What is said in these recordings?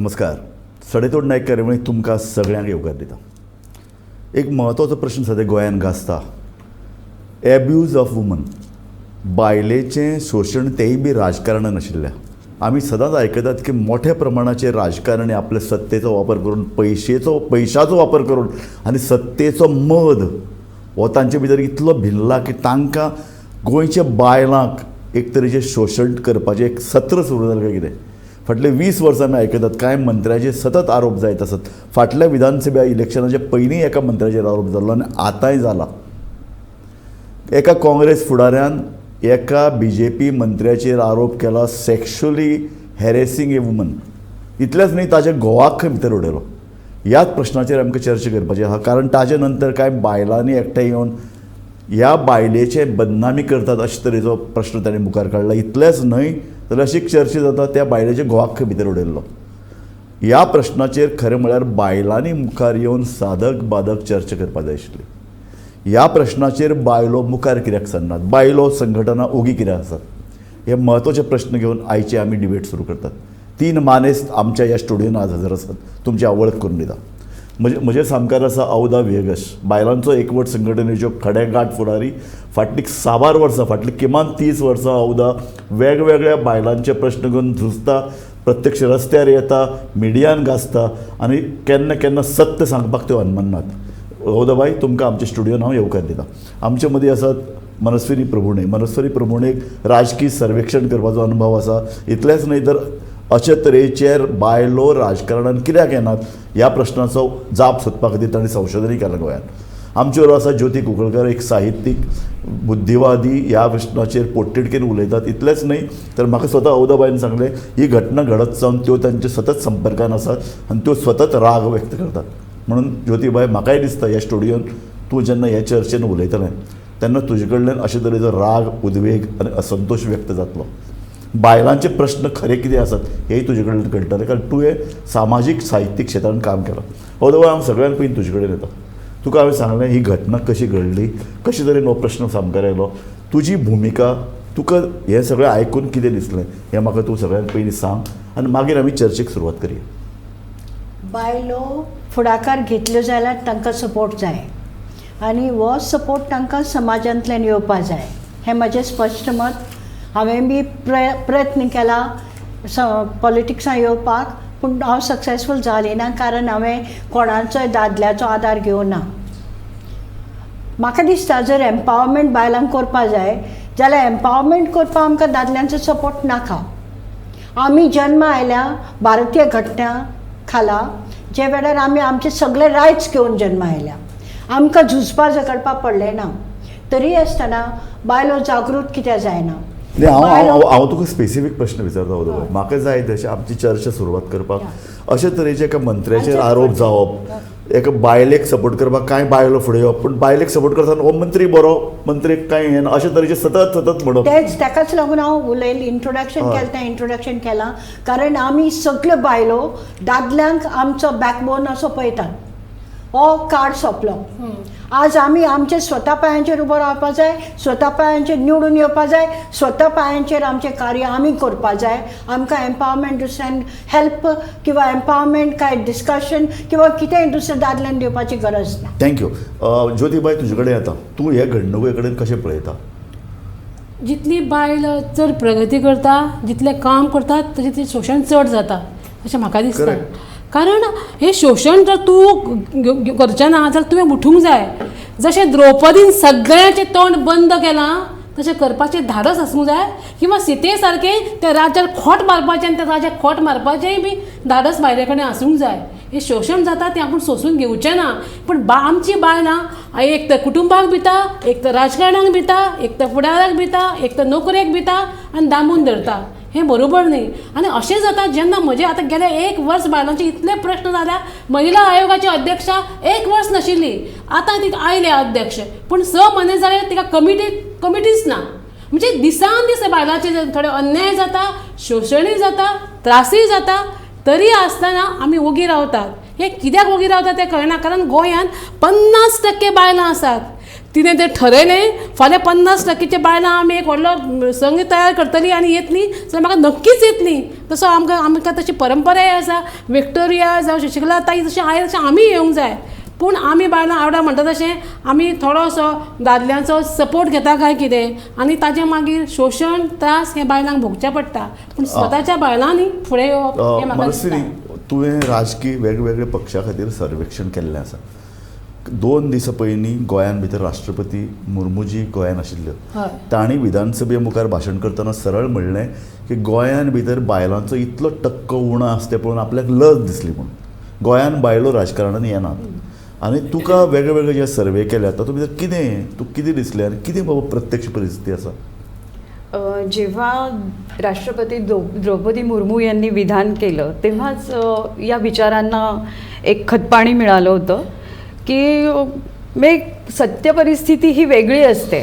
नमस्कार. सडेतोड नायक कार्यावळीक तुमकां सगळ्यांक येवकार दिता. एक म्हत्वाचो प्रश्न सद्या गोंयांत गाजता, एब्यूज ऑफ वुमन, बायलेचें शोशण, तेंय बी राजकारणान आशिल्ल्या. आमी सदांच आयकतात की मोठ्या प्रमाणाचेर राजकारणी आपल्या सत्तेचो वापर करून, पयशाचो वापर करून आनी सत्तेचो मद हो तांचे भितर इतलो भिल्ला की तांकां गोंयच्या बायलांक एक तरेचें शोशण करपाचें एक सत्र सुरू जालें काय कितें. फाटले 20 वर्सां आमी आयकतात कांय मंत्र्याचेर सतत आरोप जायत आसात. फाटल्या विधानसभा इलेक्शनाच्या पयलीं एका मंत्र्याचेर आरोप जाल्लो आनी आतांय जाला. एका काँग्रेस फुडाऱ्यान एका बीजेपी मंत्र्याचेर आरोप केला सेक्शुअली हॅरेसिंग ए वुमन. इतलेंच न्हय, ताच्या घोवाक खंय भितर उडयलो. ह्याच प्रश्नाचेर आमकां चर्चा करपाची आसा, कारण ताजे नंतर कांय बायलांनी एकठांय येवन ह्या बायलेचे बदनामी करतात अशे तरेचो प्रश्न ताणें मुखार काडला. इतलेंच न्हय जाल्यार अशी एक चर्चा जाता त्या बायलेच्या घोवाक खंय भितर उडयल्लो. ह्या प्रश्नाचेर खरें म्हळ्यार बायलांनी मुखार येवन साधक बाधक चर्चा करपाक जाय आशिल्ली. ह्या प्रश्नाचेर बायलो मुखार कित्याक सरनात, बायलो संघटना ओगी कित्याक आसात, हे म्हत्वाचे प्रश्न घेवन आयचे आमी डिबेट सुरू करतात. 3 मानेस्त आमच्या ह्या स्टुडियोन आज हजर आसात. तुमची वळख करून दिता. म्हजे सामकार आसा औदा व्हिएगश, बायलांचो एकवट संघटनेच्यो खडेगांठ फुडारी. फाटलीं साबार वर्सां, फाटलीं किमान 30 वर्सां औदा वेगवेगळ्या बायलांचे प्रश्न घेवन झुजता, प्रत्यक्ष रस्त्यार येता, मिडियान गाजता आनी केन्ना केन्ना सत्य सांगपाक त्यो अनमननात. औदाबाई, तुमकां आमच्या स्टुडियोन हांव येवकार दिता. आमचे मदीं आसात मनस्विनी प्रभुणे. मनस्विनी प्रभुणेक राजकीय सर्वेक्षण करपाचो अनुभव आसा. इतलेंच न्हय तर अशे तरेचेर बायलो राजकारणान कित्याक येनात ह्या प्रश्नाचो जाप सोदपा खातीर तांणी संशोधनूय केलां गोंयांत. आमचे बरोबर आसा ज्योती कुंकळकर, एक साहित्यीक, बुद्धिवादी, ह्या प्रश्नाचेर पोटतिडकीन उलयतात. इतलेंच न्हय तर म्हाका स्वता औदाबाईन सांगलें, ही घटना घडत सावन त्यो तांच्या सतत संपर्कान आसात आनी त्यो सतत राग व्यक्त करतात. म्हणून ज्योतीबाय, म्हाकाय दिसता ह्या स्टुडियोन तूं जेन्ना ह्या चर्चेन उलयतलें तेन्ना तुजे कडल्यान अशे तरेचो राग, उद्वेग आनी असंतोश व्यक्त जातलो. बायलांचे प्रश्न खरे कितें आसात हेय तुजे कडल्यान कळटलें, कारण तुवें सामाजीक साहित्यीक क्षेत्रान काम केलां. औदाबाय, हांव सगळ्यान पयलीं तुजे कडेन येता. तुका हांवें सांगलें ही घटना कशी घडली, कशे तरेन हो प्रश्न सामकार आयलो, तुजी भुमिका, तुका हें सगळें आयकून कितें दिसलें हें म्हाका तूं सगळ्यान पयलीं सांग आनी मागीर आमी चर्चेक सुरवात करया. बायलो फुडाकार घेतल्यो जाल्यार तांकां सपोर्ट जाय आनी हो सपोर्ट तांकां समाजांतल्यान येवपा जाय, हें म्हाजें स्पश्ट मत. हांवें बी प्रयत्न केला पॉलिटिक्सान येवपाक, पूण हांव सक्सेसफूल जालें ना, कारण हांवें कोणाचोय दादल्याचो आदार घेवना. म्हाका दिसता जर एम्पावरमेंट बायलांक करपा जाय जाल्यार एम्पावरमेंट करपाक आमकां दादल्यांचो सपोर्ट नाका. आमी जन्मा आयल्या भारतीय घटना खाला, जे वेळार आमी आमचे सगळे रायट्स घेवन जन्मा आयल्या, आमकां झुजपा झगडपाक पडलें ना. तरी आसतना बायलो जागृत कित्याक जायना? हांव हांव तुका स्पेसिफीक प्रश्न विचारता औदाबाय. म्हाका जाय तशें आमची चर्चा सुरवात करपाक अशे तरेचे एका मंत्र्याचेर आरोप जावप, एका बायलेक सपोर्ट करपाक कांय बायलो फुडें येवप, पूण बायलेक सपोर्ट करतना हो मंत्री बरो, मंत्रीक कांय हें ना, अशे तरेचे सतत सतत म्हणप. तेच ताकाच लागून हांव उलयलें, इंट्रोडक्शन केलें, तें इंट्रोडक्शन केलां, कारण आमी सगल्यो बायलो दादल्यांक आमचो बॅकबोन असो पळयतात. हो काळ सोंपलो. आज आमी आमचे स्वता पांयांचेर उबो रावपा जाय, स्वता पांयांचेर निवडून येवपा जाय, स्वता पांयांचेर आमचें कार्य आमी करपा जाय. आमकां एम्पावरमेंट दुसऱ्यान हेल्प किंवा एम्पावरमेंट काय डिस्कशन किंवा कितेंय दुसऱ्या दादल्यान दिवपाची गरज ना. Thank you. ज्योतीबाय, तुजे कडेन येता. तूं हे घडणुके कडेन कशें पळयता? जितली बायल चड प्रगती करता, जितलें काम करता, तशें तें शोशण चड जाता अशें म्हाका दिसता. कारण हें शोशण जर तूं करचें ना जाल्यार तुवें उठूंक जाय. जशें द्रौपदीन सगळ्यांचें तोंड बंद केलां तशें करपाचें धाडस आसूंक जाय, किंवां सीते सारकें त्या राज्यार खोट मारपाचें आनी त्या राज्याक खोट मारपाचेंय बी धाडस बायले कडेन आसूंक जाय. हें शोशण जाता तें आपूण सोंसून घेवचें ना. पूण आमची बायलां एक तर कुटुंबाक भिता, एक तर राजकारणाक भिता, एक तर फुडाराक भिता, एक तर नोकरेक भिता आनी दामून धरता. हें बरोबर न्ही. आनी अशें जाता जेन्ना म्हजें आतां गेले 1 वर्स बायलांचे इतले प्रश्न जाल्या. महिला आयोगाची अध्यक्षा 1 वर्स नाशिल्ली, आतां ती आयल्या अध्यक्ष, पूण 6 म्हयने जाले तिका कमिटीच ना. म्हणजे दिसान दीस बायलांचे थोडे अन्याय जाता, शोशणूय जाता, त्रासूय जाता, तरी आसतना आमी ओगी रावतात. हें कित्याक ओगी रावतात तें कळना, कारण गोंयांत 50% बायलां आसात. तिणें तें ठरयलें, फाल्यां 50% बायलां आमी एक व्हडलो संघ तयार करतली आनी येतली जाल्यार म्हाका नक्कीच येतली. तसो आमकां आमकां तशी परंपराय आसा. विक्टोरिया जावं शशिकला ताई जशें आयलें तशें आमी येवंक जाय. पूण आमी बायलां आवडा म्हणटा तशें आमी थोडोसो दादल्यांचो सपोर्ट घेता काय कितें आनी ताजें मागीर शोशण त्रास हे बायलांक भोगचे पडटा. पूण स्वताच्या बायलांनी फुडें येवप हें म्हाका मनस्विनी, दिसता. तुवें राजकीय वेगवेगळे पक्षा खातीर सर्वेक्षण केल्लें आसा. 2 दिसां पयलीं गोंयान भितर राष्ट्रपती मुर्मूजी गोंयान आशिल्ल्यो. तांणी विधानसभे मुखार भाशण करतना सरळ म्हणलें की गोंयान भितर बायलांचो इतलो टक्को उणो आसा तें पळोवन आपल्याक लज दिसली म्हूण. गोंयान बायलो राजकारणान येनात. आनी तुका वेगळे वेगळे जे सर्वे केल्यात तातूंत भितर कितें तुका कितें दिसलें आनी कितें बाबा प्रत्यक्ष परिस्थिती आसा? जेव्हा राष्ट्रपती द्रौपदी मुर्मू यांनी विधान केलं तेव्हाच या विचारांना एक खतपाणी मिळालं होतं की सत्य परिस्थिती ही वेगळी असते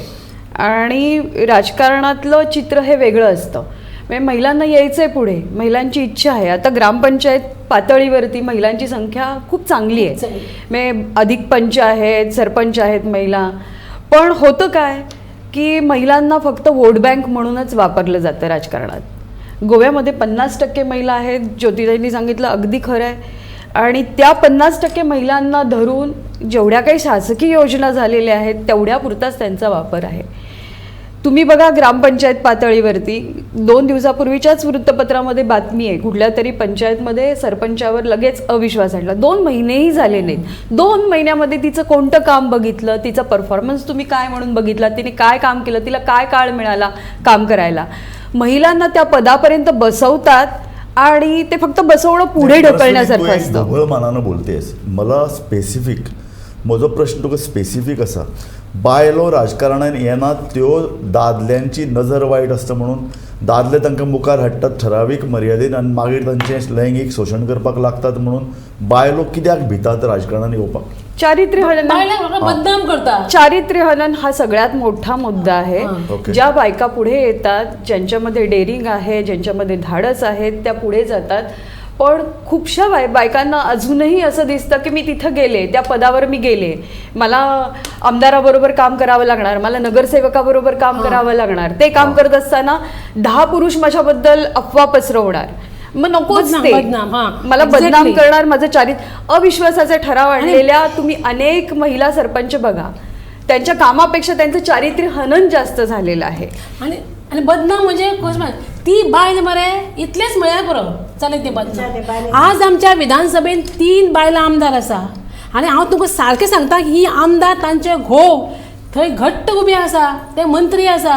आणि राजकारणातलं चित्र हे वेगळं असतं. म्हणजे महिलांना यायचं आहे पुढे, महिलांची इच्छा आहे. आता ग्रामपंचायत पातळीवरती महिलांची संख्या खूप चांगली आहे, म्हणजे अधिक पंच आहेत, सरपंच आहेत महिला. पण होतं काय की महिलांना फक्त वोट बँक म्हणूनच वापरलं जातं राजकारणात. गोव्यामध्ये 50% महिला आहेत, ज्योतिताईंनी सांगितलं अगदी खरं आहे. आणि त्या 50% महिलांना धरून जेवढ्या काही शासकीय योजना झालेल्या आहेत तेवढ्यापुरताच त्यांचा वापर आहे. तुम्ही बघा ग्रामपंचायत पातळीवरती 2 दिवसापूर्वीच्याच वृत्तपत्रामध्ये बातमी आहे, कुठल्या तरी पंचायतमध्ये सरपंचावर लगेच अविश्वास आणला. 2 महिनेही झाले नाहीत, 2 महिन्यामध्ये तिचं कोणतं काम बघितलं, तिचा परफॉर्मन्स तुम्ही काय म्हणून बघितला, तिने काय काम केलं, तिला काय काळ मिळाला काम करायला. महिलांना त्या पदापर्यंत बसवतात आणि ते फक्त बसवणं पुढे ढकलण्यासारखं असतं. ढोबळ मानानं बोलतेस, मला स्पेसिफीक म्हजो प्रश्न तुका स्पेसिफीक आसा. बायलो राजकारणान येना त्यो दादल्यांची नजर वायट आसता म्हणून दादले तांकां मुखार हाडटात ठरावीक मर्यादेन आनी मागीर तांचें लैंगीक शोशण करपाक लागतात म्हणून बायलो कित्याक भितात राजकारणान येवपाक? चारित्र्य हनन, बदनाम करता. चारित्र्य हनन हा सगळ्यात मोठा मुद्दा आहे. ज्या बायका पुढे येतात, ज्यांच्यामध्ये डेअरिंग आहे, ज्यांच्यामध्ये धाडस आहे, त्या पुढे जातात. पण खूपशा बायकांना अजूनही असं दिसतं की मी तिथं गेले, त्या पदावर मी गेले, मला आमदाराबरोबर काम करावं लागणार, मला नगरसेवकाबरोबर काम करावं लागणार, ते काम करत असताना 10 पुरुष माझ्याबद्दल अफवा पसरवणार, मग नकोच ते, मला बदनाम करणार, माझं चारित्र्य. अविश्वासाचे ठराव आणलेल्या तुम्ही अनेक महिला सरपंच बघा, त्यांच्या कामापेक्षा त्यांचं चारित्र्य हनन जास्त झालेलं आहे. आणि आणि बदनाम म्हणजे ती बायल मरे इतलेच म्हळ्यार पुरो जालें तें बदनाम. आज आमच्या विधानसभेन 3 बायलां आमदार आसा आनी हांव तुमकां सारकें सांगता ही आमदार तांचे घोव थंय घट्ट उबे आसा, ते मंत्री आसा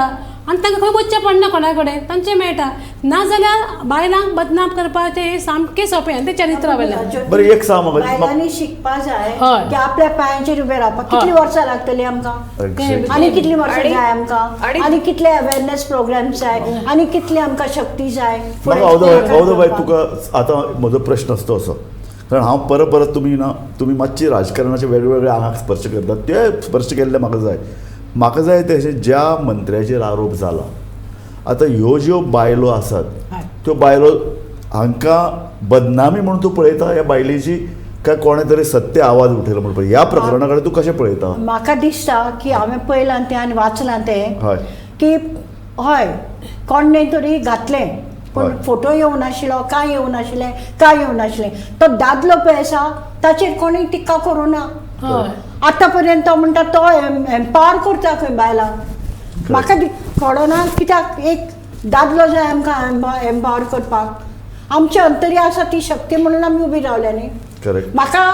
आनी तांकां खंय वचचें पडना कोणा कडेन, तांचें मेळटा. नाजाल्यार बायलांक बदनाम करपाचें हें सामकें सोंपें आनी तें चरित्रा वयल्यान. बरें एक सांग म्हाका, बायलांनी शिकपा जाय की आपल्या पायांचेर उबें रावपाक. कितलीं वर्सां लागतलीं आमकां आनी कितलीं वर्सां जाय आमकां, आनी कितले अवेरनेस प्रोग्राम जाय, आनी कितली आमकां शक्ती जाय. अवधबाय तुका आतां म्हजो प्रश्न आसता असो, कारण हांव परत परत तुमी ना तुमी मातशी राजकारणाचे वेगवेगळे आंगाक स्पर्श करतात, ते स्पर्श केल्ले म्हाका जाय. म्हाका जाय तें अशें ज्या मंत्र्याचेर आरोप जाला आतां ह्यो ज्यो बायलो आसात त्यो बायलो हांकां बदनामी म्हणून तूं पळयता ह्या बायलेची, काय कोणें तरी सत्य आवाज उठयलो म्हणून ह्या प्रकरणा कडेन तूं कशें पळयता? म्हाका दिसता की हांवें पळयलां तें आनी वाचलां तें की हय कोणें तरी घातलें, पूण फोटो येवं नाशिल्लो, कांय येवं नाशिल्लें, कांय येवं नाशिल्लें. तो दादलो पळय आसा ताचेर कोणूय टिका करूं ना आतां पर्यंत. तो म्हणटा तो एम्पावर करता खंय बायलांक. म्हाका कळना कित्याक एक दादलो जाय आमकां एम्पावर करपाक. आमच्या अंतरी आसा ती शक्ती म्हणून आमी उबी रावल्या न्ही. म्हाका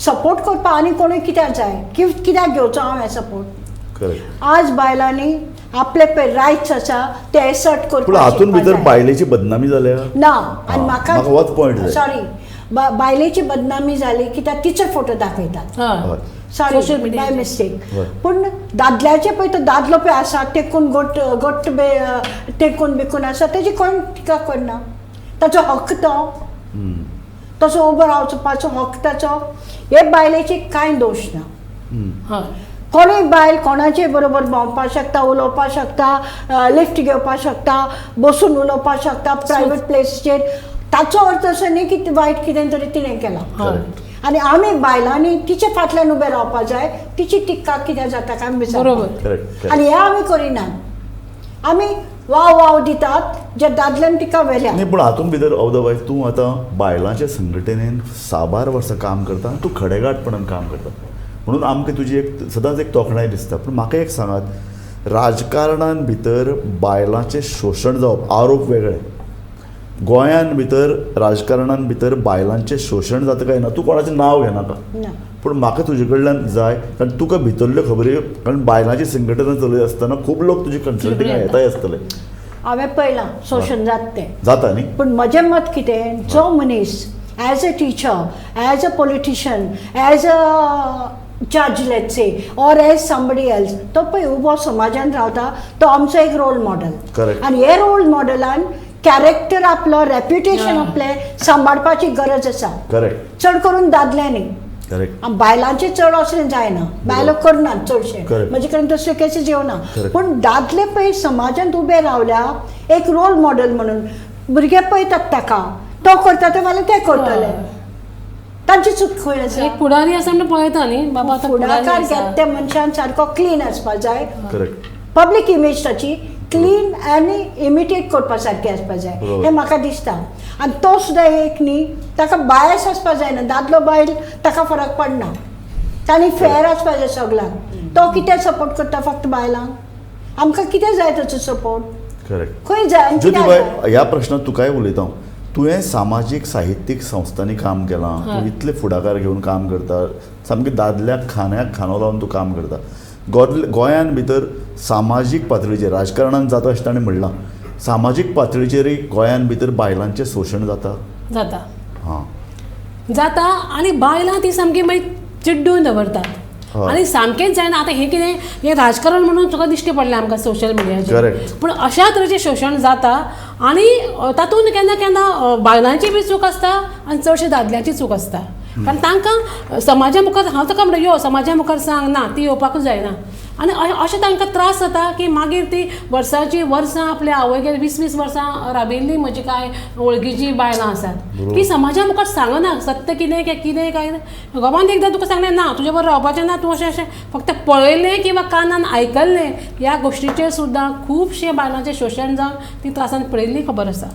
सपोर्ट करपाक आनी कोणूय कित्याक जाय, कित्याक घेवचो हांव हें सपोर्ट? आज बायलांनी आपले पळय रायट्स आसा ते एसर्ट करपाक. हातून भितर बायलेची बदनामी जाल्या ना, आनी म्हाका सॉरी बायलेची बदनामी जाली कित्याक तिचे फोटो दाखयतात. Sorry by mistake. पूण दादल्याचे पळय तो दादलो पळय आसा तेकून गोट गोट तेकून बिकून आसा, तेजी कोण टिका करना. ताचो हक्क तो तसो उबो रावपाचो हक्क ताचो. हे बायलेची कांय दोश ना. कोणूय बायल कोणाचे बरोबर भोंवपाक शकता, उलोवपाक शकता, लिफ्ट घेवपाक शकता, बसून उलोवपाक शकता प्रायवेट प्लेसीचेर. ताचो अर्थ असो न्ही की वायट कितें तरी तिणें केलां. आनी आमी बायलांनी तिचे फाटल्यान उबें रावपा जाय, तिची टिक्का कितें जाता काय बरोबर. करेक्ट. आनी हें आमी करिनात, आमी वाव वाव दितात जे दादल्यान तिका व्हेल्या. न्ही, पूण हातूंत भितर अवदबाय तूं आतां बायलांच्या संघटनेन साबार वर्सां काम करता आनी तूं खडेगांठपणान काम करता, म्हणून आमकां तुजी एक सदांच एक तोखणाय दिसता. पूण म्हाका एक सांगात, राजकारणान भितर बायलांचें शोशण जावप, आरोप वेगळे, गोंयान भितर राजकारणान भितर बायलांचें शोशण जाता काय ना, तूं कोणाचें नांव घेनाका, ना. पूण म्हाका तुजे कडल्यान जाय, कारण तुका भितरल्यो खबरी, कारण बायलांची संघटना चलयत आसतना खूब लोक तुजी कन्सल्टिंगाक येताय आसतले. हांवें पळयलां शोशण जाता तें, जाता न्ही? पूण म्हजें मत कितें, जो मनीस as a teacher, as a politician, as a judge let's say, or as somebody else, तो पळय उबो समाजान रावता, तो आमचो एक रोल मॉडल. Correct. आनी हे रोल मॉडलान कॅरेक्टर आपलो, रेप्युटेशन आपलें सांबाळपाची गरज आसा, करेक्ट. चड करून दादल्यांनी. करेक्ट. बायलांचें चड असलें जायना, बायलो करनात चडशें, Correct. म्हजे कडेन तसल्यो केसीस येवना. Correct. पूण दादले पळय समाजांत उबे रावल्या एक रोल मॉडल म्हणून, भुरगे पळयतात ताका, तो करता ते फाल्यां ते करतले, तांची चूक खंय आसा? एक पुढारी आसा म्हणून पळयता न्ही बाबा, आतां पुढारी फुडाकार आसा. घेता त्या मनशान सारको क्लीन आसपा जाय, करेक्ट. पब्लीक इमेज ताची क्लीन आनी इमिटेट करपा सारकी आसपा जाय, बरोबर. हें म्हाका दिसता. आनी तो सुद्दां एक न्ही, ताका बायस आसपा जायना, दादलो बायल ताका फरक पडना, तांणी फेर आसपा जाय सगळ्यांक. तो कितें सपोर्ट करता फक्त बायलांक, आमकां कितें जाय ताचो सपोर्ट? करेक्ट. खंय जाय आनी कित्याक ज्योतीबाय, जाय? ह्या प्रश्नात तुकाय उलयता हांव. तुवें सामाजीक साहित्यीक संस्थांनी काम केलां, तूं इतले फुडाकार घेवन काम करता, सामकें दादल्याक खांद्याक खांदो लावन तूं काम करता. गोंयान भितर सामाजीक पातळीचेर राजकारणान जाता अशें ताणें म्हणलां, सामाजीक पातळीचेरय गोंयान भितर बायलांचें शोशण जाता? जाता. हां, जाता. आनी बायलां ती सामकी मागीर चिड्डून दवरतात आनी सामकेंच जायना. आतां हें कितें हें राजकारण म्हणून तुका दिश्टी पडलें आमकां सोशल मिडियाचेर. करेक्ट. पूण अशा तरेचें शोशण जाता आनी तातूंत केन्ना केन्ना बायलांची बी चूक आसता आनी चडशे दादल्यांची चूक आसता, कारण तांकां समाजा मुखार, हांव ताका म्हणटा यो समाजा मुखार सांग, ना ती येवपाकूच जायना. आनी अशें तांकां त्रास जाता की मागीर ती वर्साची वर्सां आपल्या आवयगेर 20-20 वर्सां राविल्लीं म्हजी कांय वळखीचीं बायलां आसात ती समाजा मुखार सांगना सत्य कितें काय कितें काय. घोवान एकदां तुका सांगलें ना तुजे बरोबर रावपाचें ना, तूं अशें अशें फक्त पळयलें किंवा कानान आयकल्लें, ह्या गोश्टीचेर सुद्दां खुबशे बायलांचें शोशण जावन ती त्रासान पडिल्ली खबर आसा.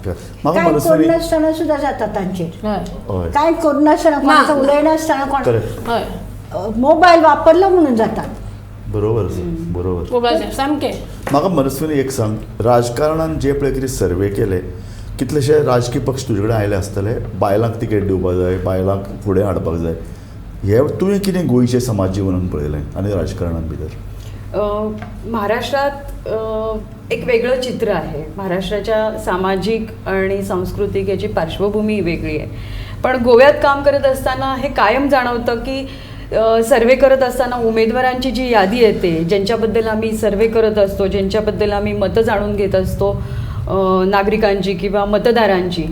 म्हाका कांय मनस्विनी करनासतना सुद्दां जाता तांचेर, हय. कांय करनासतना, कोणाक उलयनासतना, कोण करेक्ट. हय, मोबायल वापरलो म्हणून जाता. बरोबर आसा, बरोबर. मोबायलाचेर सामकें. म्हाका मनस्विनी एक सांग, राजकारणान जे पळय कितें सर्वे केले, कितलेशे राजकीय पक्ष तुजे कडेन आयले आसतले, बायलांक तिकेट दिवपाक जाय, बायलांक फुडें हाडपाक जाय, हे तुवें कितें गोंयचें समाज जिवनान पळयलें आनी राजकारणान भितर? महाराष्ट्रात एक वेगळं चित्र आहे. महाराष्ट्राच्या सामाजिक आणि सांस्कृतिक याची पार्श्वभूमी वेगळी आहे, पण गोव्यात काम करत असताना हे कायम जाणवतं की सर्वे करत असताना उमेदवारांची जी यादी येते, ज्यांच्याबद्दल आम्ही सर्वे करत असतो, ज्यांच्याबद्दल आम्ही मतं जाणून घेत असतो नागरिकांची किंवा मतदारांची,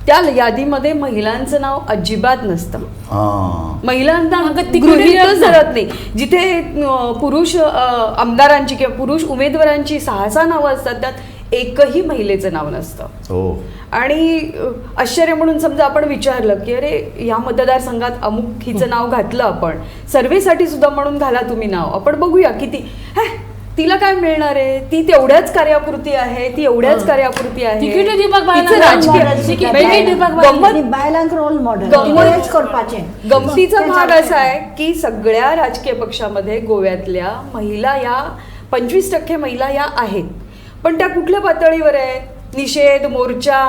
त्या यादीमध्ये महिलांचं नाव अजिबात नसतं. महिलांना अगं, तिकडे गृहीतच येत धरत नाही. जिथे पुरुष आमदारांची किंवा पुरुष उमेदवारांची 6-6 नावं असतात, त्यात एकही महिलेचं नाव नसतं. आणि आश्चर्य म्हणून समजा आपण विचारलं की अरे ह्या मतदारसंघात अमुक हिचं नाव घातलं, आपण सर्वेसाठी सुद्धा म्हणून घाला तुम्ही नाव, आपण बघूया किती, तिला काय मिळणार आहे, ती तेवढ्याच कार्यापुरती आहे, ती एवढ्याच कार्यापुरती आहे. तिकीट दिवपाक तिचं बायलांक राजकीय role model. म्हणजे तिकीट दिवपाक बायलांक. आनी बायलांक रोल मॉडेल गंमत करपाचें. गमतीचा भाग असा आहे की सगळ्या राजकीय पक्षामध्ये गोव्यातल्या महिला या 25% महिला या आहेत, पण त्या कुठल्या पातळीवर आहेत? निषेध मोर्चा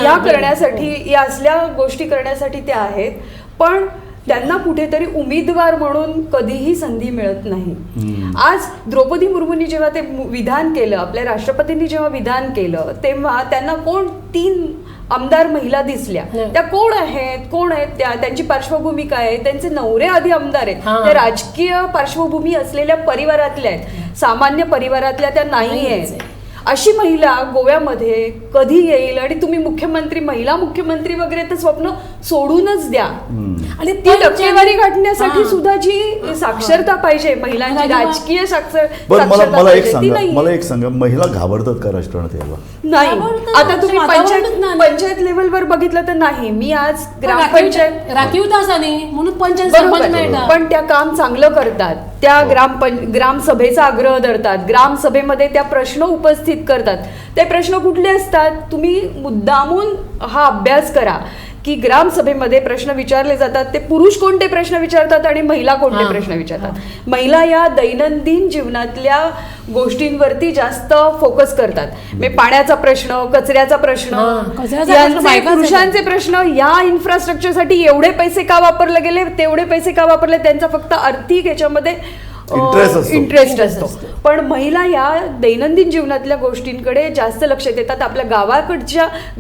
या करण्यासाठी, या असल्या गोष्टी करण्यासाठी त्या आहेत, पण त्यांना कुठेतरी उमेदवार म्हणून कधीही संधी मिळत नाही. आज द्रौपदी मुर्मूंनी जेव्हा ते विधान केलं, आपल्या राष्ट्रपतींनी जेव्हा विधान केलं, तेव्हा त्यांना कोण 3 आमदार महिला दिसल्या, त्या कोण आहेत, कोण आहेत त्या, त्यांची पार्श्वभूमी काय आहे, त्यांचे नवरे आधी आमदार आहेत, त्या राजकीय पार्श्वभूमी असलेल्या परिवारातल्या आहेत, सामान्य परिवारातल्या त्या नाही आहेत. अशी महिला गोव्यामध्ये कधी येईल? आणि तुम्ही मुख्यमंत्री, महिला मुख्यमंत्री वगैरे तर स्वप्न सोडूनच द्या. आणि ती टक्केवारी गाठण्यासाठी सुद्धा जी साक्षरता पाहिजे महिलांची, राजकीय बरं, मला साक्षरता मला एक पाहिजे, ती सांगा, नाहीये. मला एक सांगा, महिला घाबरतात का राजकारणात यायला? नाही. घाबरतात, आता तुम्ही वातावरणच नाही. पंचायत लेवलवर बघितलं तर नाही. मी आज ग्रामपंचायत राखीवता आसा न्ही म्हणून पंचायत सरपंच बरोबर. मेळटा. पण त्या काम चांगलं करतात, त्या ग्रामसभेचा आग्रह धरतात, ग्रामसभेमध्ये त्या प्रश्न उपस्थित करतात. ते प्रश्न कुठले असतात? तुम्ही मुद्दामून हा अभ्यास करा की ग्रामसभेमध्ये प्रश्न विचारले जातात ते पुरुष कोणते प्रश्न विचारतात आणि महिला कोणते प्रश्न विचारतात. महिला या दैनंदिन जीवनातल्या गोष्टींवरती जास्त फोकस करतात. म्हणजे पाण्याचा प्रश्न, कचऱ्याचा प्रश्न, कचऱ्याचा प्रश्न यांचे, बायकांचा. पुरुषांचे प्रश्न, या इन्फ्रास्ट्रक्चरसाठी एवढे पैसे का वापरले गेले, तेवढे पैसे का वापरले, त्यांचा फक्त आर्थिक याच्यामध्ये इंटरेस्ट असतो. इंटरेस्ट असतो. पण महिला या दैनंदिन जीवनातल्या गोष्टींकडे जास्त लक्ष देतात, आपल्या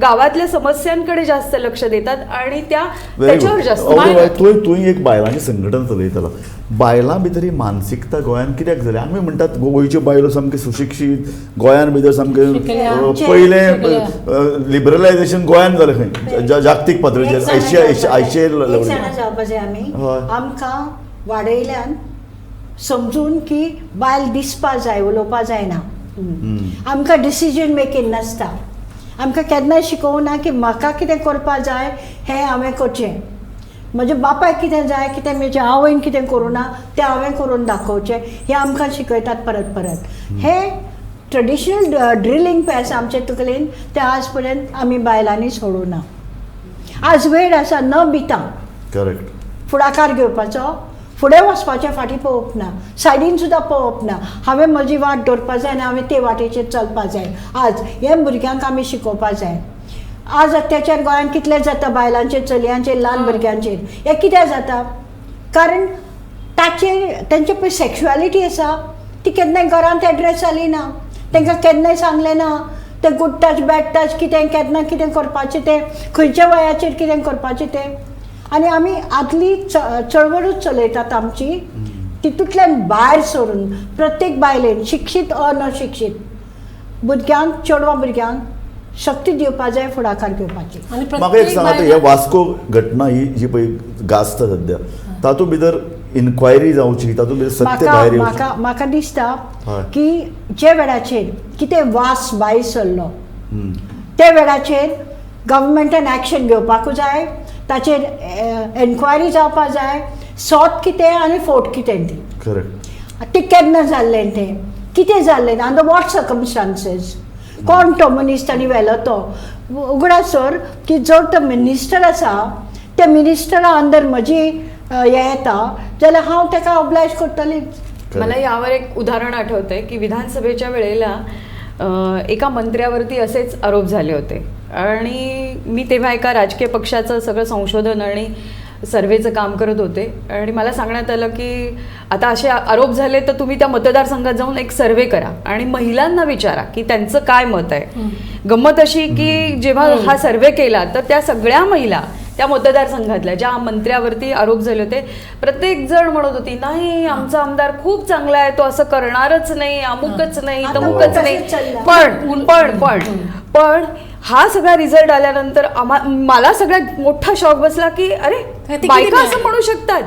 गावातल्या समस्यांकडे जास्त लक्ष देतात आणि त्या Very त्याच्यावर good. जास्त अवघड बाय, तूं एक बायलांचें संघटन चलयतलो. बायलां भितर ही मानसिकता गोंयांत कित्याक जाली? आमी म्हणटात गोंयच्यो बायलो सामक्यो सुशिक्षीत, गोंयांत भितर सामकें शिकल्या. पयलें शिकल्या. लिबरलायझेशन गोंयांत जालें खंय, जागतीक पातळीचेर, एक जाणा एशिया, जावपा आशिया जाय. एक लेवलीचेर. जाणा जावपा जाय आमी. हय. आमकां वाडयल्यान समजून की बायल दिसपा जाय, उलोवपा जायना. आमकां डिसिजन मेकींग नासता. आमकां केन्नाय शिकोवना की म्हाका कितें करपा जाय हें हांवें करचें, म्हज्या बापायक कितें जाय, कितें म्हज्या आवयन कितें करूं ना तें हांवें करून दाखोवचें, हें आमकां शिकयतात परत परत. हें ट्रेडिशनल ड्रिलींग पळय आसा आमचे तकलेन, तें आज पर्यंत आमी बायलांनी सोडूं ना. आज वेळ आसा न भिता फुडाकार घेवपाचो, फुडें वचपाचें, फाटीं पळोवप ना, सायडीन सुद्दां पळोवप ना. हांवें म्हजी वाट दवरपा जाय आनी हांवें ते वाटेचेर चलपा जाय. आज हे भुरग्यांक आमी शिकोवपा जाय. आज अत्याचार गोंयांत कितले जाता बायलांचेर, चलयांचेर, ल्हान भुरग्यांचेर, हें कित्याक जाता? कारण ताचेर तेंचे पळय सेक्शुएलिटी आसा ती केन्नाय घरांत एड्रेस जाली ना, तांकां केन्नाय सांगलें ना तें गूड टच बॅड टच कितें केन्ना कितें करपाचें तें, खंयच्या वयाचेर कितें करपाचें तें. आनी आमी आदली चळवळूच चलयतात आमची, तितूंतल्यान भायर सरून प्रत्येक बायलेन शिक्षीत अनशिक्षीत भुरग्यांक, चेडवां भुरग्यांक शक्ती दिवपा जाय फुडाकार घेवपाची. आनी म्हाका एक प्रत्येक सांगा, बायलांक हे वास्को घटना ही जी पळय गाजता सद्या, तातूंत भितर इन्क्वायरी जावची, तातूंत भितर सत्य भायर येवचें. म्हाका दिसता हय. की जे वेळाचेर कितें वास भायर सरलो त्या वेळाचेर गव्हर्मेंटान एक्शन घेवपाकूच जाय, ताचेर एन्क्वायरी जावपा जाय, सोत कितें आनी फोट कितें ती. ती केन्ना जाल्लें तें, कितें जाल्लें, अंडर what circumstances, कोण तो मनीस तांणी व्हेलो तो. उगडास सर की जर तो मिनिस्टर आसा त्या मिनिस्टरा अंदर म्हजी हें येता जाल्यार हांव ताका ऑब्लायज करतलें. मला यावर एक उदाहरण आठवतंय की विधानसभेच्या वेळेला एका मंत्र्यावरती असेच आरोप झाले होते आणि मी तेव्हा एका राजकीय पक्षाचं सगळं संशोधन आणि सर्वेचं काम करत होते आणि मला सांगण्यात आलं की आता असे आरोप झाले तर तुम्ही त्या मतदारसंघात जाऊन एक सर्वे करा आणि महिलांना विचारा की त्यांचं काय मत आहे. गंमत अशी की जेव्हा हा सर्वे केला तर त्या सगळ्या महिला त्या मतदारसंघातल्या ज्या मंत्र्यावरती आरोप झाले होते प्रत्येक जण म्हणत होती नाही आमचा आमदार खूप चांगला आहे, तो असं करणारच नाही, अमुकच नाही, आता तमुकच तसंच नाही. चाललं. पण पण पण पण हा सगळा रिझल्ट आल्यानंतर मला सगळ्यात मोठा शॉक बसला की अरे ते किती बायका मिळाले? असं म्हणू शकतात.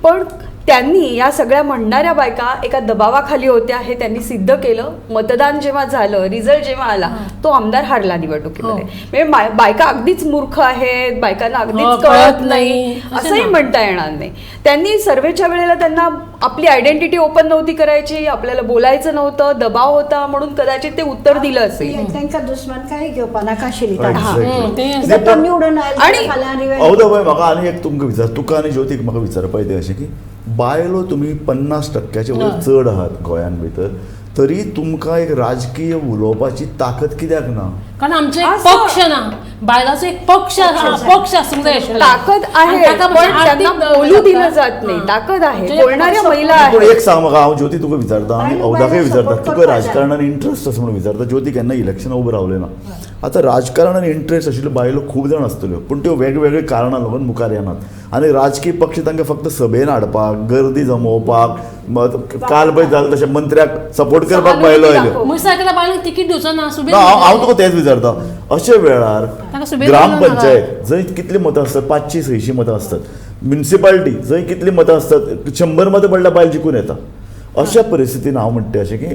पण त्यांनी या सगळ्या म्हणणाऱ्या बायका एका दबावाखाली होत्या हे त्यांनी सिद्ध केलं. मतदान जेव्हा झालं, रिझल्ट जेव्हा आला तो आमदार हारला निवडणुकीमध्ये. म्हणजे बायका अगदीच मूर्ख आहेत, बायकांना अगदीच कळत कळत नाही नाही, असं असंही ना. म्हणता येणार नाही. त्यांनी सर्वेच्या वेळेला त्यांना आपली आयडेंटिटी ओपन नव्हती करायची, आपल्याला बोलायचं नव्हतं, दबाव होता म्हणून कदाचित ते उत्तर दिलं असेल. तांकां दुस्मानकाय घेवपा नाका आशिल्ली. ते नाही, तो निवडून आयलो आणि- फाल्यां रिव्हेंज. अवदा बाय, म्हाका आनी एक तुमकां विचार, तुका आनी ज्योतीक म्हाका विचारपा येता अशें की बायलो तुमी 50% वयर चड आहात गोंयांत भितर, तरी तुमकां एक राजकीय उलोवपाची ताकद कित्याक ना? कारण आमचो एक आसा. पक्ष ना, बायलांचो एक पक्ष आसा, पक्ष आसूंक जाय आशिल्लो. ताकद आहे, आनी ताका पण मातशें त्यांना आर्थिक बोलू दिलं जात नाही. ताकद आहे, म्हणजे बोलणाऱ्या महिला पूण आहेत. एक सांग म्हाका, हांव ज्योती तुका विचारता आनी बायलो अवदाकय बायलां विचारता, support तुका करपाक जाय. राजकारणान इंट्रस्ट आसा म्हणून विचारता. ज्योती केन्ना इलेक्शनाक उबें रावलें ना. आतां राजकारणान इंट्रस्ट आशिल्ल्यो बायलो खूब जाण आसतल्यो, पूण त्यो वेगवेगळे कारणां लागून मुखार येनात आनी राजकीय पक्ष तांकां फक्त सभेन हाडपाक, गर्दी जमोवपाक, काल पळय जालें तशें मंत्र्याक सपोर्ट करपाक सहानुभूती बायलो आयल्यो. दाखोवपाक. म्हज्या सारकेल्या बायलांक तिकीट दिवचो ना, सुबेज ना, हांव तुका तेच विचारता, अशे वेळार ताका सुबेज ग्रामपंचायत जंय कितली मतां आसतात, 500-600 मतां आसतात, म्युनिसिपालिटी जंय कितलीं मतां आसतात, 100 मतां पडल्यार बायल जिखून येता. अशा परिस्थितीन हांव म्हणटा अशें की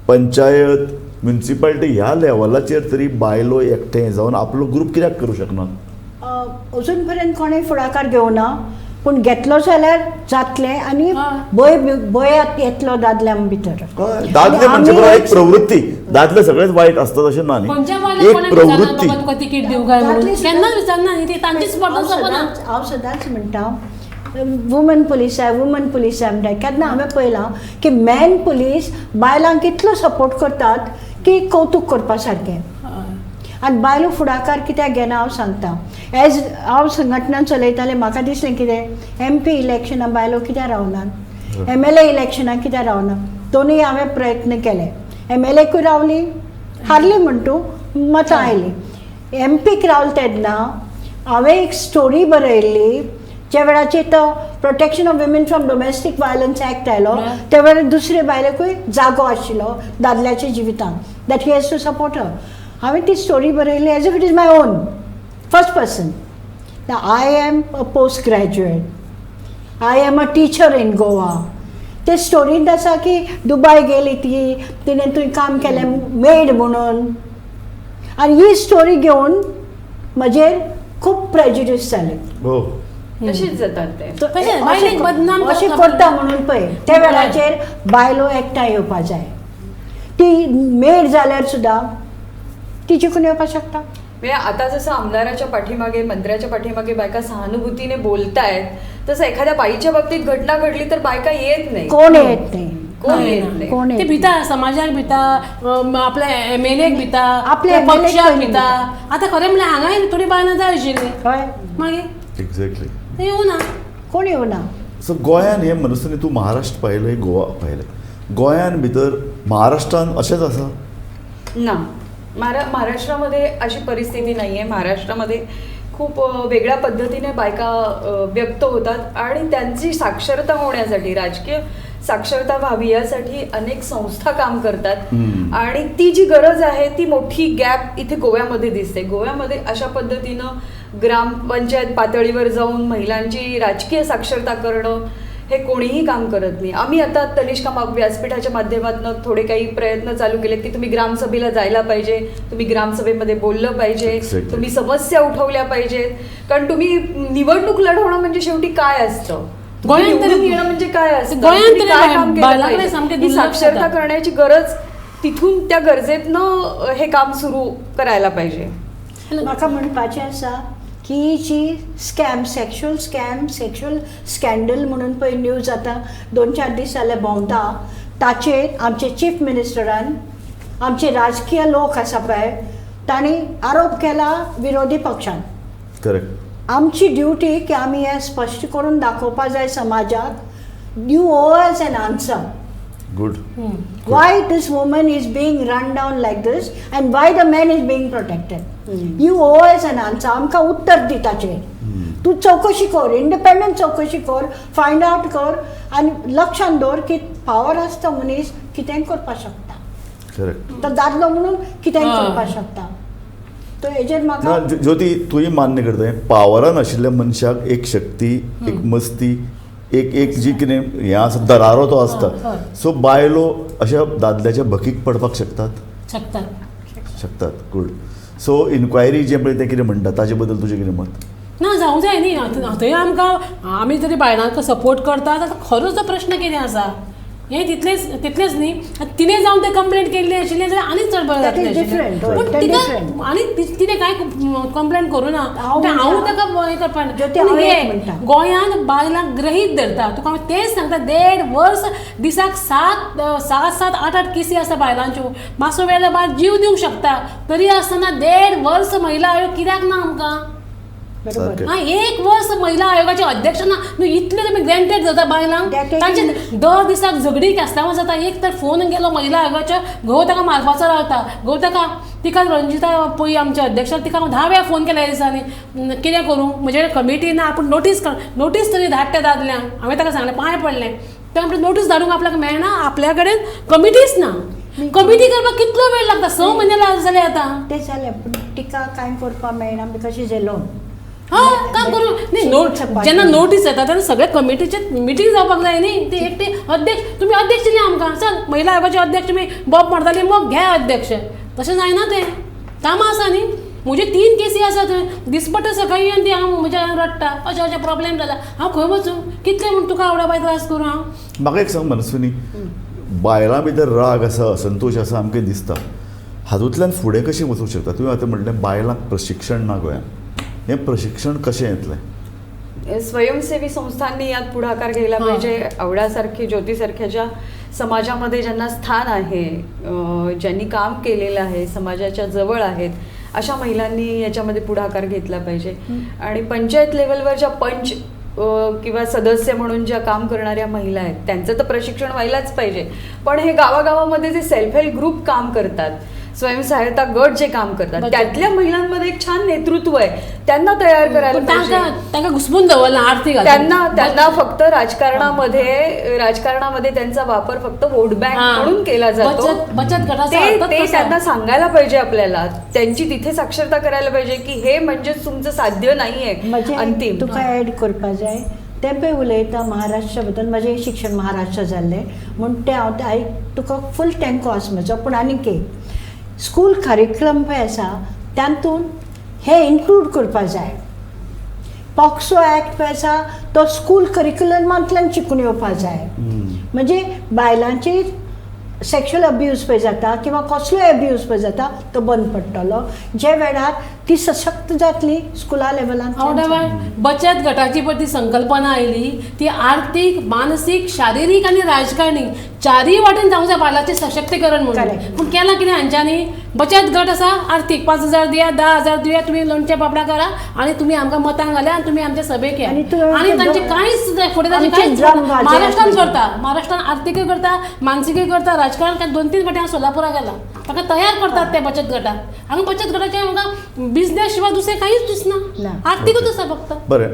पंचायत, म्युनिसिपालिटी ह्या लेवलाचेर तरी बायलो एकठांय जावन आपलो ग्रूप कित्याक करूं शकना? अजून पर्यंत कोणें फुडाकार घेवना, पूण घेतलो जाल्यार जातलें आनी भंय भंय येतलो दादल्यां भितर. दादले म्हणजे बरोबर एक प्रवृत्ती, दादले सगळेच वायट असतात अशें ना न्ही, एक प्रवृत्ती. तुका तिकीट दिवं काय म्हणून केन्नाच विचारना न्ही, ती तांचीच स्पर्धा सोंपना. हांव सदांच म्हणटा वुमन पुलीस आहे, वुमन पुलीस आहे म्हणटा. केन्ना हांवें पळयलां की मॅन पुलीस बायलांक कितलो सपोर्ट करतात की कौतूक करपा सारकें. आनी बायलो फुडाकार कित्याक घेना हांव सांगता. एज हांव संघटना चलयतालें, म्हाका दिसलें कितें एम पी इलेक्शनां बायलो कित्याक रावनात, एम एल ए इलेक्शनां कित्याक रावना. दोनूय हांवें प्रयत्न केले. एम एल एकूय रावली, हारली म्हण तूं, मतां आयलीं. एम पीक रावलें तेन्ना हांवें एक स्टोरी बरयल्ली. ज्या वेळाचेर तो protection of women from domestic violence act आयलो त्या वेळार दुसरे बायलेकूय जागो आशिल्लो दादल्याच्या जिवितांत, that he has to support her. हांवें ती स्टोरी बरयली as if it is my own first person. I am a post graduate, I am a teacher in Goa. ते स्टोरींत आसा की दुबाय गेली ती, तिणें थंय काम केलें मेड म्हणून. आनी ही स्टोरी घेवन म्हजेर खूब प्रेजुडीस जाले. तशीच जातात ते, अशें करता म्हणून पळय त्या वेळाचेर बायलो एकठांय येवपा जाय. ती मेड जाल्यार सुद्दां ती जिखून येवपाक शकता. म्हणजे आता जसं आमदाराच्या पाठीमागे, मंत्र्याच्या पाठीमागे बायका सहानुभूतीने बोलतायत, तसं एखाद्या बाईच्या बाबतीत घटना घडली तर बायका येत नाही, कोण येत नाही, कोण येत नाही. ते भिता, समाजाक भिता, आपल्या एम एल एक भिता, आपल्या पक्षाक भिता. आता खरें म्हणल्यार हांगाय थोडी बायलां जाय आशिल्ली, मागीर एक्झॅक्टली येवना, कोण येवना. सो गोंयान हे मनस्थिती, तूं महाराष्ट्र पळयलें, गोवा पळयलें, गोंयान भितर महाराष्ट्रान अशेंच आसा ना. महाराष्ट्रामध्ये अशी परिस्थिती नाही आहे. महाराष्ट्रामध्ये खूप वेगळ्या पद्धतीने बायका व्यक्त होतात आणि त्यांची साक्षरता होण्यासाठी, राजकीय साक्षरता व्हावी यासाठी अनेक संस्था काम करतात. आणि ती जी गरज आहे ती मोठी गॅप इथे गोव्यामध्ये दिसते. गोव्यामध्ये अशा पद्धतीनं ग्रामपंचायत पातळीवर जाऊन महिलांची राजकीय साक्षरता करणं हे कोणीही काम करत नाही. आम्ही आता तनिष्का व्यासपीठाच्या माध्यमातून थोडे काही प्रयत्न चालू केलेत की तुम्ही ग्रामसभेला जायला पाहिजे, तुम्ही ग्रामसभेमध्ये बोललं पाहिजे, तुम्ही समस्या उठवल्या पाहिजेत. कारण तुम्ही निवडणूक लढवणं म्हणजे शेवटी काय असतं, निवडून येणं म्हणजे काय असतं, काय काम केलं, ही साक्षरता करण्याची गरज, तिथून त्या गरजेतनं हे काम सुरू करायला पाहिजे. म्हाका म्हणपाचें आसा की जी scam, sexual scam, sexual scandal म्हणून पळय न्यूज आतां 2-4 दीस जाले भोंवता, ताचेर आमचे चीफ मिनिस्टरान, आमचे राजकीय लोक आसा पळय तांणी आरोप केला विरोधी पक्षान. करेक्ट. आमची ड्युटी की आमी हें स्पश्ट करून दाखोवपा जाय समाजाक. You owe us an answer. Good. Why this woman is being run down like this and why the man is being protected? You owe us an answer. आमकां उत्तर दी ताचेर. तूं चवकशी कर, इंडिपेंडंट चवकशी कर, फायंड आवट कर आनी लक्षांत दवर की पावर आसता मनीस कितेंय करपाक शकता. करेक्ट. तो दादलो म्हणून कितेंय करपाक शकता. तो हेजेर म्हाका ज्योती तुंय मान्य करता, पावरान आशिल्ल्या मनशाक एक शक्ती, एक मस्ती, एक एक जी कितें हें आसा दरारो तो आसता. सो बायलो अशा दादल्याच्या भकीक पडपाक शकतात, शकतात. गुड. सो इन्क्वायरी जें पळय तें कितें म्हणटा ताजे बद्दल तुजें कितें मत? ना जावंक जाय न्ही. थंय आमकां आमी जरी बायलांक सपोर्ट करता जाल्यार खरोच तो प्रश्न कितें आसा हें तितलेंच तितलेंच न्ही. तिणें जावन तें कंप्लेंट केल्ली आशिल्लें जाल्यार आनी चड बरें जातलें. पूण तिका आनी तिणें कांय कंप्लेंट करूं ना, हांव ताका हें करपा. गोंयांत बायलांक गृहीत धरता, तुका हांव तेंच सांगता. 1.5 वर्स दिसाक 7 7 8 8 केसी आसा बायलांच्यो. मातसो वेळ बायल जीव दिवंक शकता, तरी आसतना 1.5 वर्स महिला आयोग कित्याक ना आमकां? हां, 1 वर्स महिला आयोगाचे अध्यक्ष ना. इतले तुमी ग्रँटेड जाता बायलांक, तांचे दर दिसाक झगडी केस्तांवां जाता. एक तर फोन गेलो महिला आयोगाचो, घोव ताका मारपाचो रावता. घोव ताका, तिका रंजिता पळय आमच्या अध्यक्षाक, तिका हांव 10 वेळा फोन केला ह्या दिसांनी, कितें करूं म्हजे कमिटी ना, आपूण नोटीस कर, नोटीस तरी धाड त्या दादल्यांक. हांवें ताका सांगलें, पांय पडलें. तें म्हणलें नोटीस धाडूंक आपल्याक मेळना, आपल्या कडेन कमिटीच ना. कमिटी करपाक कितलो वेळ लागता, 6 म्हयने जाले आतां. तें जालें, पूण तिका कांय करपाक मेळना because is alone. हय, काम करूं न्ही. नोट जेन्ना नोटीस येता तेन्ना सगळे कमिटीचे मिटींग जावपाक जाय न्ही. ते एकटे अध्यक्ष, तुमी अध्यक्ष न्ही आमकां, चल महिला आयोगाचे अध्यक्ष तुमी बोब मारताली, मग घे अध्यक्ष, तशें जायना तें. कामां आसा न्ही. म्हजे 3 केसी आसा थंय, दिसपट्टे सकाळी येवन ती हांव म्हज्या रडटा, अशें अशें प्रॉब्लेम जाला, हांव खंय वचूं, कितलें म्हूण तुका आवडा बाय त्रास करूं हांव. म्हाका एक सांग मनस्विनी, बायलां भितर राग आसा, असंतोश आसा आमकां दिसता, हातूंतल्यान फुडें कशें वचूंक शकता? तुवें आतां म्हणलें बायलांक प्रशिक्षण ना गोंयांत, हें प्रशिक्षण कशें येतलें? स्वयंसेवी संस्थांनी यात पुढाकार घ्यायला पाहिजे. आवडासारखी, ज्योतीसारख्या ज्या समाजामध्ये ज्यांना स्थान आहे, ज्यांनी काम केलेलं आहे, समाजाच्या जवळ आहेत, अशा महिलांनी याच्यामध्ये पुढाकार घेतला पाहिजे. आणि पंचायत लेवलवर ज्या पंच किंवा सदस्य म्हणून ज्या काम करणाऱ्या महिला आहेत त्यांचं तर प्रशिक्षण व्हायलाच पाहिजे. पण हे गावागावामध्ये जे सेल्फ हेल्प ग्रुप काम करतात, स्वयंसहायता गट जे काम करतात, त्यातल्या महिलांमध्ये एक छान नेतृत्व आहे, त्यांना तयार करायला पाहिजे. तांकां घुसपून दवरला आर्थिक, त्यांना त्यांना फक्त राजकारणामध्ये त्यांचा वापर फक्त वोट बँक म्हणून केला जातो. बचत गटाचा ते त्यांना सांगायला पाहिजे, आपल्याला त्यांची तिथे साक्षरता करायला पाहिजे की हे म्हणजे तुमचं साध्य नाहीये अंतिम. तुका ऍड करपा जाय ते पळय उलयता महाराष्ट्रा बद्दल. म्हजें शिक्षण महाराष्ट्र जाल्लें म्हूण तें हांव तुका फूल तेंको आसा म्हजो. पूण आनीक एक स्कूल करिक्युलम पळय आसा तातूंत हें इन्क्लूड करपा जाय. पॉक्सो एक्ट पळय आसा तो स्कूल करिक्युलमांतल्यान शिकून येवपा जाय. म्हणजे बायलांचेर सेक्शुअल अब्यूज पळय जाता किंवा कसलोय अब्यूज पळय जाता तो बंद पडटलो जे वेळार ती सशक्त जातली स्कुला लेवलान. बचत गटाची पळय ती संकल्पना आयली ती आर्थिक, मानसीक, शारिरीक आनी राजकारणी चारय वाटेन जावंक जाय बायलांचें सशक्तीकरण म्हणून. पूण केलां कितें हांच्यांनी, बचत गट आसा आर्थिक 5,000 दिया, 10,000 दिया, तुमी लोणचें पापडां करा आनी तुमी आमकां मतां घाल्या आनी तुमी आमच्या सभेक या. आनी तांचे कांयच फुडें तांचें कांयच महाराष्ट्रान करता, महाराष्ट्रान आर्थिकय करता, मानसिकय करता, राजकारण 2-3 फावटी हांव सोलापुराक गेलां, ताका तयार करतात ते बचत गटाक. हांगा बचत गटाचें आमकां बिजनेस शिवाय दुसरें कांयच दिसना, आर्थिकूच आसा फक्त. बरें,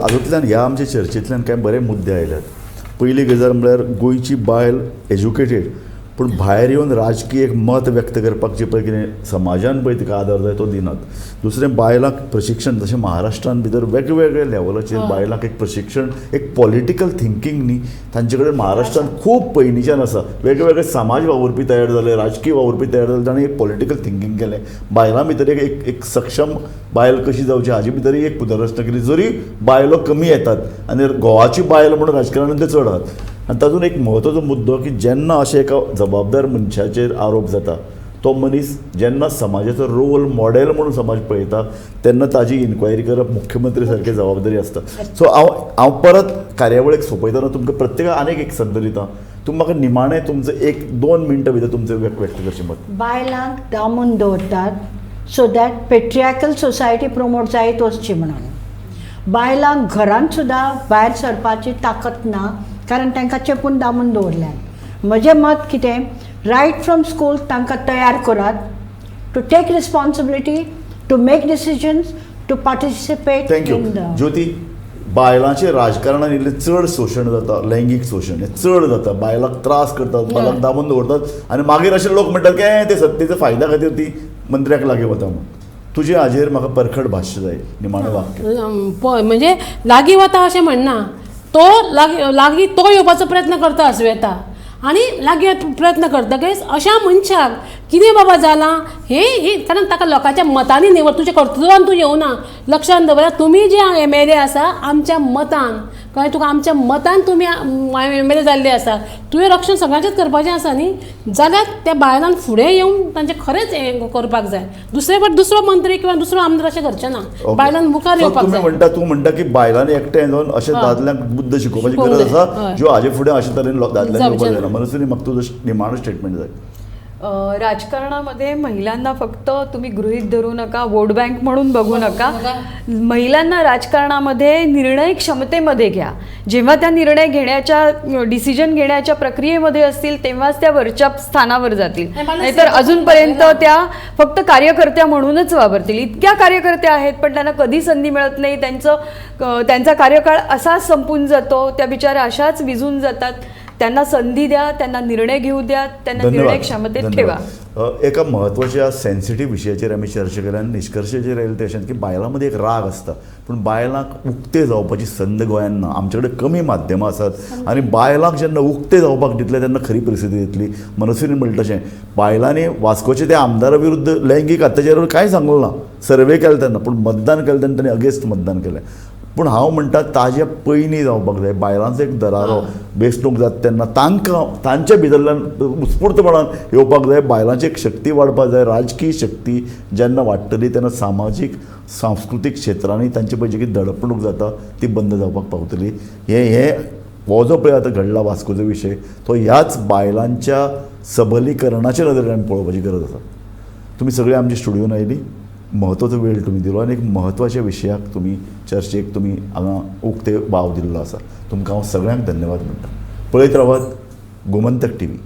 हातूंतल्यान ह्या आमच्या चर्चेंतल्यान कांय बरे मुद्दे आयल्यात. पयली गजाल म्हळ्यार गोंयची बायल एज्युकेटेड पूण भायर येवन राजकीय एक मत व्यक्त करपाक जे पळय कितें समाजान पळय तिका आदार जाय तो दिनात. दुसरें, बायलांक प्रशिक्षण, जशें महाराष्ट्रान भितर वेगवेगळे लेवलाचेर बायलांक एक प्रशिक्षण, एक पॉलिटिकल थिंकींग न्ही तांचे कडेन महाराष्ट्रान खूब पयलींच्यान आसा. वेगवेगळे समाज वावुरपी तयार जाले, राजकीय वावुरपी तयार जाले, ताणें एक पॉलिटिकल थिंकींग केलें. बायलां भितर एक एक सक्षम बायल कशी जावची हाजे भितर एक पुनर्रचना केली. जरी बायलो कमी येतात आनी घोवाची बायल म्हणून राजकारणान ते चड आहात. आनी तातूंत एक म्हत्वाचो मुद्दो की जेन्ना अशें एका जबाबदार मनशाचेर आरोप जाता, तो मनीस जेन्ना समाजाचो रोल मॉडेल म्हणून समाज पळयता तेन्ना ताजी इन्क्वायरी करप मुख्यमंत्री सारकी जबाबदारी आसता. सो हांव हांव परत कार्यावळीक सोंपयतना तुमकां प्रत्येकाक आनीक एक संद दिता, तुमी म्हाका निमाणें तुमचो 1-2 मिनटां भितर तुमचें व्यक्त करचें मत. बायलांक दामून दवरतात so that patriarchal society promote जायत वचची म्हणून. बायलांक घरांत सुद्दां भायर सरपाची ताकत ना, कारण तांकां चेपून दामून दवरल्यान. म्हजें मत कितें, रायट फ्रॉम स्कूल तांकां तयार करात to take responsibility, to make decisions, to participate. Thank you Jyoti. बायलांचें राजकारणान इल्लें चड शोशण जाता, लैंगीक शोशण हें चड जाता, बायलांक त्रास करतात, बायलांक दामून दवरतात आनी मागीर अशे लोक म्हणटात की ते सत्तेच्या फायद्या खातीर ती मंत्र्याक लागीं वता म्हणून. तुजे हाजेर म्हाका परखड भाश्य जाय, निमाणें वाक्य. म्हणजे लागीं वता अशें म्हणना, तो लागीं तो येवपाचो प्रयत्न करता आसूं येता आनी लागीं प्रयत्न करतकच अशा मनशाक कितें बाबा जालां हें, कारण ताका लोकांच्या मतांनी निवड, तुज्या कर्तृत्वान तूं येवना. लक्षांत दवरात, तुमी जे MLA आसा आमच्या मतान, कळ्ळें तुका, आमच्या मतान तुमी MLA जाल्ले आसा, तुवें रक्षण सगळ्यांचेच करपाचें आसा न्ही, जाल्यार त्या बायलान फुडें येवन तांचें खरेंच हें करपाक जाय. दुसरे फावट दुसरो मंत्री किंवा दुसरो आमदार अशें करचें ना, बायलान मुखार येवपाक जाय. म्हणटा तूं म्हणटा की बायलांनी एकठांय जावन अशें दादल्यांक बुद्द शिकोवपाची गरज आसा, ज्यो हाजे फुडें अशे तरेन दादल्यांनी येवपाक जायना. मनस्विनी, म्हाका तुजो निमाणो स्टेटमेंट जाय. राजकारणामध्ये महिलांना फक्त तुम्ही गृहीत धरू नका, वोट बँक म्हणून बघू नका. महिलांना राजकारणामध्ये निर्णय क्षमतेमध्ये घ्या. जेव्हा त्या निर्णय घेण्याच्या, डिसिजन घेण्याच्या प्रक्रियेमध्ये असतील तेव्हाच त्या वरच्या स्थानावर जातील, नाहीतर अजूनपर्यंत त्या फक्त कार्यकर्त्या म्हणूनच वापरतील. इतक्या कार्यकर्त्या आहेत पण त्यांना कधी संधी मिळत नाही, त्यांचा कार्यकाळ असाच संपून जातो, त्या बिचाऱ्या अशाच विझून जातात. त्यांना संधी द्या, त्यांना निर्णय घेऊ द्या, त्यांना निर्णय क्षमतेत ठेवा. एका म्हत्वाच्या सेन्सिटीव विशयाचेर आमी चर्चा केल्या आनी निश्कर्शाचेर आयले ते अशें की बायलां मदीं एक राग आसता, पूण बायलांक उक्ते जावपाची संद गोंयांत ना. आमचे कडेन कमी माध्यमां आसात आनी बायलांक जेन्ना उक्ते जावपाक दितले तेन्ना खरी परिस्थिती येतली. मनस्विनी म्हणटा तशें बायलांनी वास्कोचे त्या आमदारा विरुद्ध लैंगीक अत्याचारावर कांय सांगलें ना, सर्वे केले तेन्ना, पूण मतदान केलें तेन्ना तांणी अगेन्स्ट मतदान केलें. पूण हांव म्हणटा ताजे पयलीं जावपाक जाय. बायलांचो एक दरारो वेंचणूक जाता तेन्ना तांकां तांच्या भितरल्यान उत्स्फूर्तपणान येवपाक जाय. बायलांची एक शक्ती वाडपाक जाय. राजकीय शक्ती जेन्ना वाडटली तेन्ना सामाजीक सांस्कृतीक क्षेत्रांनी तांचे पळय जी कितें दडपणूक जाता ती बंद जावपाक पावतली. हे हे हो जो पळय आतां घडला वास्कोचो विशय तो ह्याच बायलांच्या सबलीकरणाच्या नदरेन आमी पळोवपाची गरज आसा. तुमी सगळे आमच्या स्टुडियोन आयली, म्हत्वाचो वेळ तुमी दिलो आनी एक म्हत्वाच्या विशयाक तुमी चर्चेक तुमी हांगा उक्ते वाव दिल्लो आसा. तुमकां हांव सगळ्यांक धन्यवाद म्हणटा. पळयत रावात गोमंतक टी व्ही.